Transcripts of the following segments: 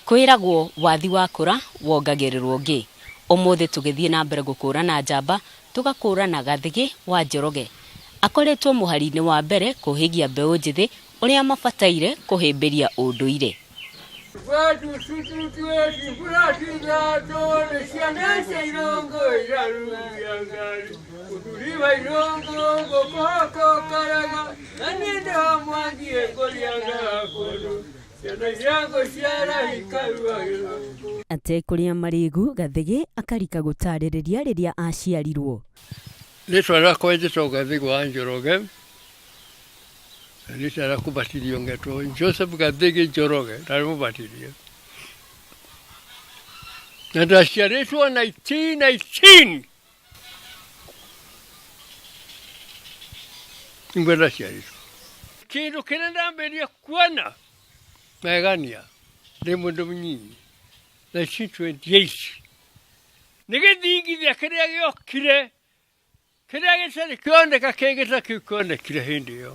Kwĩragwo wathi wakũra wongagĩrĩrwo ũngĩ. Ũmũthĩ tũgĩthiĩ na mbere gũkũrana njamba, tũgakũrana Gathigĩ wa Njoroge. Akoretwo mũhari-inĩ wa mbere kũhĩgia mbeũ njĩthĩ ũrĩa mabataire kũhĩmbĩria ũndũire. Atekũrĩa marĩgu, Gathigĩ akarika gũtarĩrĩria rĩrĩa aciarirwo. Rĩtwa rĩakwa njĩtagwo Gathigĩ wa Njoroge, na rĩtwa rĩa kũbatithio ngetwo Joseph Gathigĩ Njoroge, ndarĩ mũbatithie. Na ndaciarĩtwo 1919 nĩguo ndaciarĩtwo. Kĩndũ kĩrĩa ndambĩrĩria kuona magegania ndĩ mũndũ mũnyinyi 1928 nĩ gĩthingithia kĩrĩa gĩokire kĩrĩa gĩtarĩ kĩoneka kĩngĩ ta kĩu kĩonekire hĩndĩ ĩyo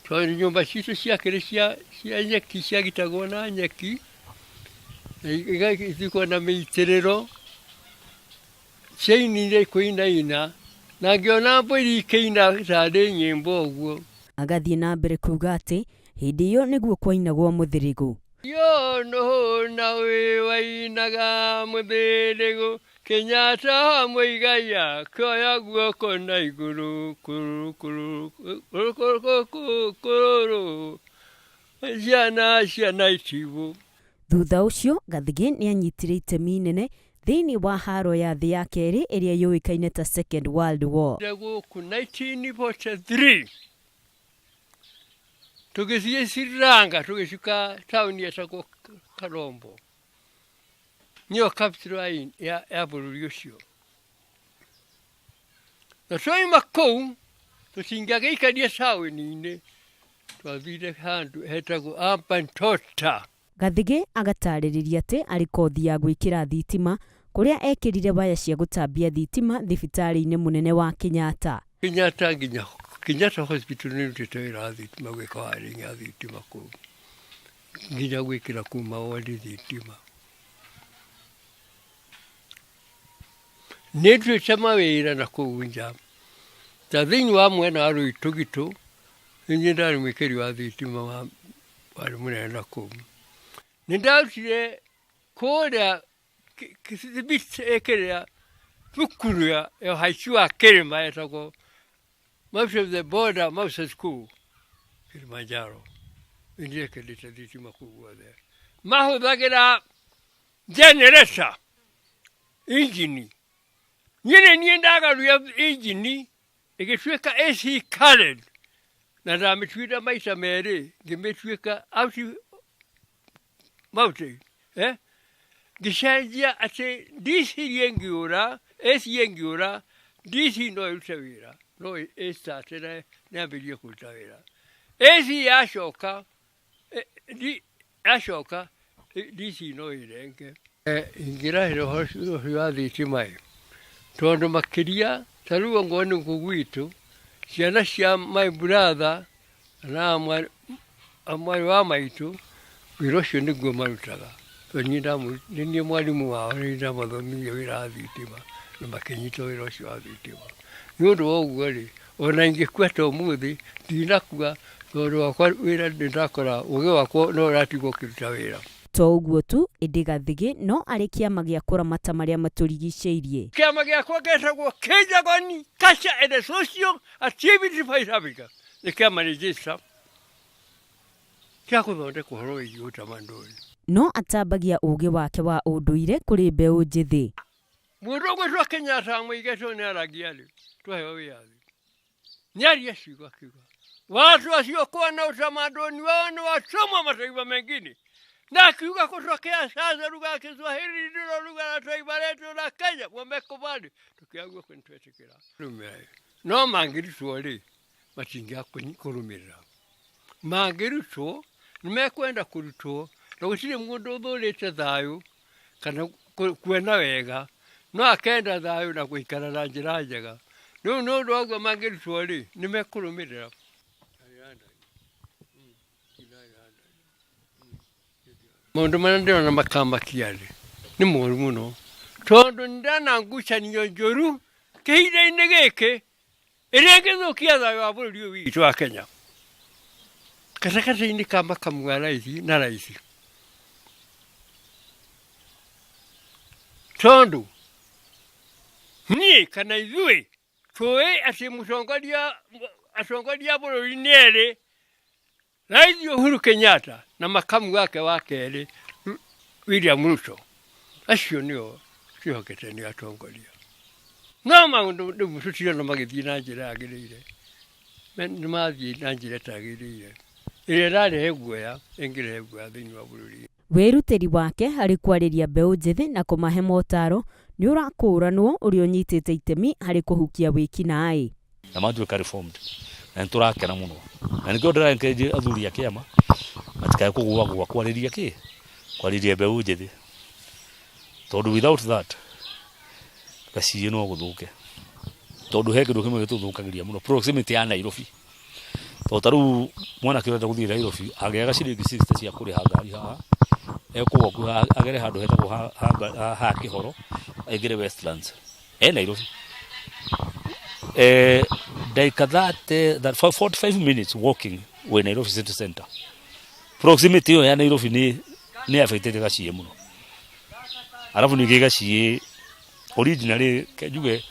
tondũ nyũmba citũ ciakĩrĩ cia cia nyeki ciagitagwo na nyeki na igathikwo na mĩitĩrĩro ciainire kũinaina na ngĩona mbũri ikĩina tarĩ nyĩmbo ũguo. Agathiĩ na mbere kuuga atĩ hĩndĩ ĩyo nĩguo kwainagwo mũthĩrĩgũ. Yonũhũ na wĩ wainaga mũthĩrĩgũ Kenyatta Muigai akĩoya guoko na igũrũ kũrũ kũrũ kũrũ kũrũ kũrũ kũrũ ciana ciana itigũ. Thutha ũcio, Gathigĩ nĩ anyitire itemi inene thĩinĩ wa haro ya thĩ ya kerĩ ĩrĩa yũĩkaine ta Second World War. Gũkũ 1943 tũgĩthiĩ Sri Lanka tũgĩcuka taũni ĩtagwo Colombo nĩyo capital ya, ya, ya bũrũri ũcio na twaima kũu tũtingĩagĩikarie taũni-inĩ twathire handũ hetagwo Ambantota. Gathigĩ agatarĩrĩria atĩ arĩ kothi ya gwĩkĩra thitima kũrĩa ekĩrire waya cia gũtambia thitima thibitarĩ-inĩ mũnene wa Kenyatta. Kenyatta nginya Kenyatta Hospital nĩ rutĩte wĩra wa thitima gwĩka wiring ya thitima kũu nginya gwĩkĩra kuma wodi thitima. Nĩ nduĩte mawĩra na kũu nja ta thĩinĩ wa mwena wa Rũitũgitũ nĩ niĩ ndarĩ mwĩkĩri wa thitima wa warĩ mũnene na kũu. Nĩ ndarutire kũrĩa kĩrĩa thukuru ya ũhaici wa kĩrĩma yetagwo Mouth of the Border Mouth School Kilimanjaro. Nĩ ndekĩrĩte thitima kũu guothe. Mahũthagĩra generator injini. Niĩ nĩ niĩ ndagaruria injini ĩgĩtuĩka AC current na ndamĩtuire maita merĩ ngĩmĩtuĩka out mountain eh? Ngĩcenjia atĩ DC ĩngĩũra AC ĩngĩũra DC no ĩrute wĩra no ĩstarte na yambĩrĩrie kũruta wĩra. AC yacoka yacoka DC no ĩrenge. Ingĩrahĩra ũhoro ũcio wa thitima ĩ, tondũ makĩria ta rĩu ongorwo nĩ gũkũ gwitũ, ciana cia my brother na mwarĩ wa maitũ, wĩra ũcio nĩguo marutaga. Tondũ nĩ niĩ mwarimũ wao, nĩ niĩ ndamathomithirie wĩra wa thitima na makĩnyita wĩra ũcio wa thitima. Nĩ ũndũ wa ũguo rĩ, ona ingĩkua ta ũmũthĩ, ndinakua tondũ wakwa wĩra nĩ ndakora ũgĩ wakwa no ũratigwo ũkĩruta wĩra. To ũguo tu, ĩndĩ Gathigĩ no arĩ kĩama gĩa kũramata marĩa matũrigicĩirie. Kĩama gĩakwa gĩtagwo Kĩnjagoni Culture and Social Activity for East Africa. Nĩ kĩama register kĩa gũthondeka ũhoro wĩgiĩ ũtamaduni. No atambagia ũũgĩ wake wa ũndũire kũrĩ mbeũ njĩthĩ. Mũndũ ũgwĩtwo Kenyatta Muigai tondũ nĩ aragia rĩ, twaheo wĩyathi. Nĩaria ciugo akiuga watu wasiokuwa na utamaduni wao ni watumwa mataifa mengine, na akiuga kutokea sasa lugha ya Kiswahili ndilo lugha la taifa letu la Kenya, wamekubali. Tukiagua kwentwetikira no mangĩrutwo rĩ matingĩaga kũrũmĩrĩra, mangĩrutwo nĩmekwenda kũrutwo, na gũtirĩ mũndũ ũthũrĩte thayũ kana kuona wega no akenda thayũ na gũikara na njĩra njega. Rĩu nĩ ũndũ wa ũguo mangĩrutwo rĩ, nĩ mekũrũmĩrĩra. Maũndũ marĩa ndĩrona makamakia-rĩ, nĩ moru mũno, tondũ nĩ ndona ngucanio njũru kĩhinda-inĩ gĩkĩ ĩrĩa ĩngĩthũkia thayũ wa bũrũri ũyũ witũ wa Kenya gatagatĩ-inĩ ka makamu wa raithi na raithi, tondũ niĩ kana ithuĩ tũĩ atĩ mũtongoria atongoria a bũrũri nĩ erĩ Raithi Uhuru Kenyatta na makamu wake wa kerĩ William Ruto, acio nĩo twĩhokete nĩ atongoria. No maũndũ rĩu tũtirona magĩthiĩ na njĩra yagĩrĩire, nĩ mathiĩ na njĩra ĩtagĩrĩire ĩrĩa ĩrarehe guoya, ĩngĩrehe guoya thĩinĩ wa bũrũri. Wĩrutĩri wake harĩ kwarĩria mbeũ njĩthĩ na kũmahe motaro nĩ ũrakũranwo ũrĩa ũnyitĩte itemi harĩ kũhukia wĩkinaĩ. Na matuĩka reformed na nĩ tũrakena mũno na nĩkĩo ndĩra encourage athuri a kĩama matikae kũgũagũa kwarĩria kĩ kwarĩria mbeũ njĩthĩ tondũ without that gaciĩ no gũthũke tondũ he kĩndũ kĩmwe gĩtũthũkagĩria mũno proximity ya Nairobi tondũ ta rĩu mwanake ũrenda gũthiĩ Nairobi angĩaga ciringi 60 cia kũrĩha ngari haha ekũgwa agere handũ hetagwo ha Kĩhoro aingĩre Westlands e Nairobi ndagĩka 30 that 45 minutes walking wĩ Nairobi city center. Proximity ĩyo ya Nairobi nĩ nĩ affected gaciĩ mũno. Arabu ningĩ gaciĩ originally njuge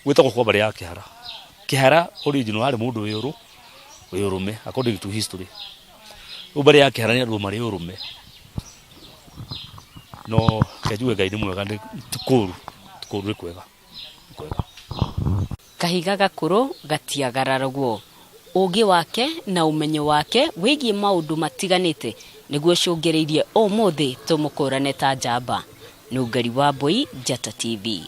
gwĩtagwo kwa mbarĩ ya Kĩhara. Kĩhara original arĩ mũndũ wĩ ũrũ wĩ ũrũme according to history. Rĩu mbarĩ ya Kĩhara nĩ andũ marĩ ũrũme. No reke njuge Ngai nĩ mwega ti kũru, ti kũru nĩ kwega, nĩ kwega. Kahiga gakũrũ gatiagararagwo. Ũgĩ wake na ũmenyo wake wĩgiĩ maũndũ matiganĩte nĩguo ũcũngĩrĩirie ũmũthĩ tũmũkũrane ta njamba. Nũngari Wambui, Njata TV.